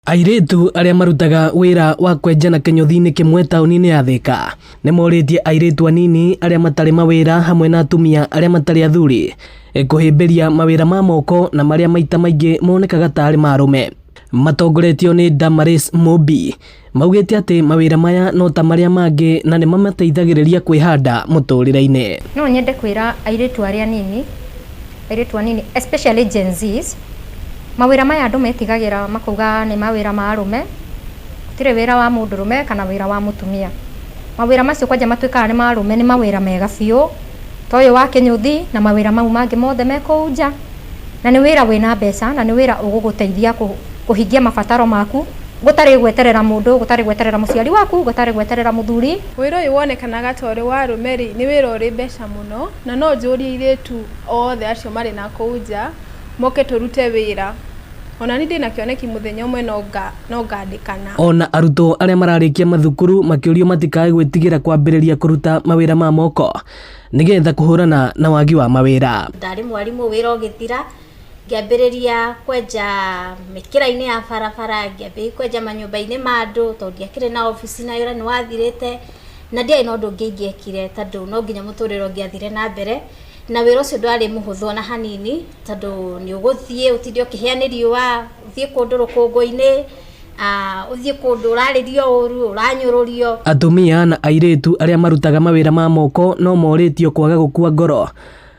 Airĩtu arĩa marutaga wĩra wa kwenjana kĩnyũthi-inĩ kĩmwe taũni-inĩ ya Thĩka nĩ morĩtie airĩtu anini arĩa matarĩ mawĩra hamwe na atumia arĩa matarĩ athuri kũhĩmbĩria mawĩra ma moko na marĩa maita maingĩ monekaga tarĩ ma arũme. Matongoretio nĩ Damaris Mumbi maugĩte atĩ mawĩra maya no ta marĩa mangĩ na nĩ mamateithagĩrĩria kwĩhanda mũtũrĩre-inĩ. No nyende kwĩra airĩtu arĩa anini, airĩtu anini especially Gen Zs, mawĩra maya andũ metigagĩra makauga nĩ mawĩra ma arũme, gũtirĩ wĩra wa mũndũrũme kana wĩra wa mũtumia. Mawĩra macio kwanja matuĩkaga nĩ ma arũme nĩ mawĩra mega biũ, ta ũyũ wa kĩnyũthi na mawĩra mau mangĩ mothe me kũu nja. Na nĩ wĩra wĩna mbeca na nĩ wĩra ũgũgũteithia kũhingia mabataro maku gũtarĩ gweterera mũndũ, gũtarĩ gweterera mũciari waku, gũtarĩ gweterera mũthuri. Wĩra ũyũ wonekanaga ta ũrĩ wa arũme rĩ, nĩ wĩra ũrĩ mbeca mũno, na no njũrie airĩtu othe acio marĩ na kũu nja, moke tũrute wĩra. Ona niĩ ndĩna kĩoneki mũthenya ũmwe no ngandĩkana. Ona arutwo arĩa mararĩkia mathukuru makĩũrio matikae gwĩtigĩra kwambĩrĩria kũruta mawĩra ma moko nĩgetha kũhũrana na wagi wa mawĩra. Ndarĩ mwarimũ wĩra ũgĩthira, ngĩambĩrĩria kwenja mĩkĩra-inĩ ya barabara, ngĩambĩrĩria kwenja manyũmba-inĩ ma andũ tondũ ndiakĩrĩ na obici na wĩra nĩ wathirĩte, na ndiarĩ na ũndũ ũngĩ ingĩekire tondũ no nginya mũtũrĩre ũngĩathire na mbere, na wĩra ũcio ndwarĩ mũhũthũ ona hanini tondũ nĩ ũgũthiĩ ũtinde ũkĩhĩa nĩ riũa, ũthiĩ kũndũ rũkũngũ-inĩ, ũthiĩ kũndũ ũrarĩrio ũru, ũranyũrũrio. Atumia na airĩtu arĩa marutaga mawĩra ma moko no morĩtio kwaga gũkua ngoro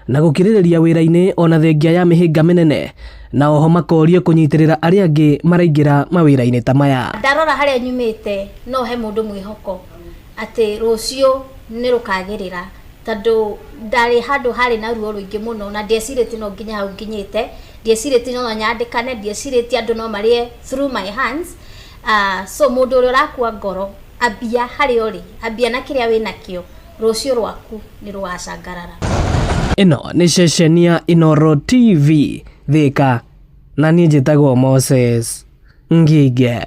na gũkirĩrĩria wĩra-inĩ ona thengia ya mĩhĩnga mĩnene, na oho makorio kũnyitĩrĩra arĩa angĩ maraingĩra mawĩra-inĩ ta maya. Ndarora harĩa nyumĩte no he mũndũ mwĩhoko atĩ rũciũ nĩ rũkagĩrĩra, tondũ ndarĩ handũ harĩ na ruo rũingĩ mũno na ndiecirĩtie no nginya hau nginyĩte, ndiecirĩtie no nyandĩkane, ndiecirĩtie andũ no marĩe through my hands. So mũndũ ũrĩa ũrakua ngoro, ambia harĩa ũrĩ, ambia na kĩrĩa wĩnakĩo, rũciũ rwaku nĩ rũgacangarara. Ĩno nĩ ceceni ya Inooro TV Thĩka, na niĩ njĩtagwo Moses Ngige.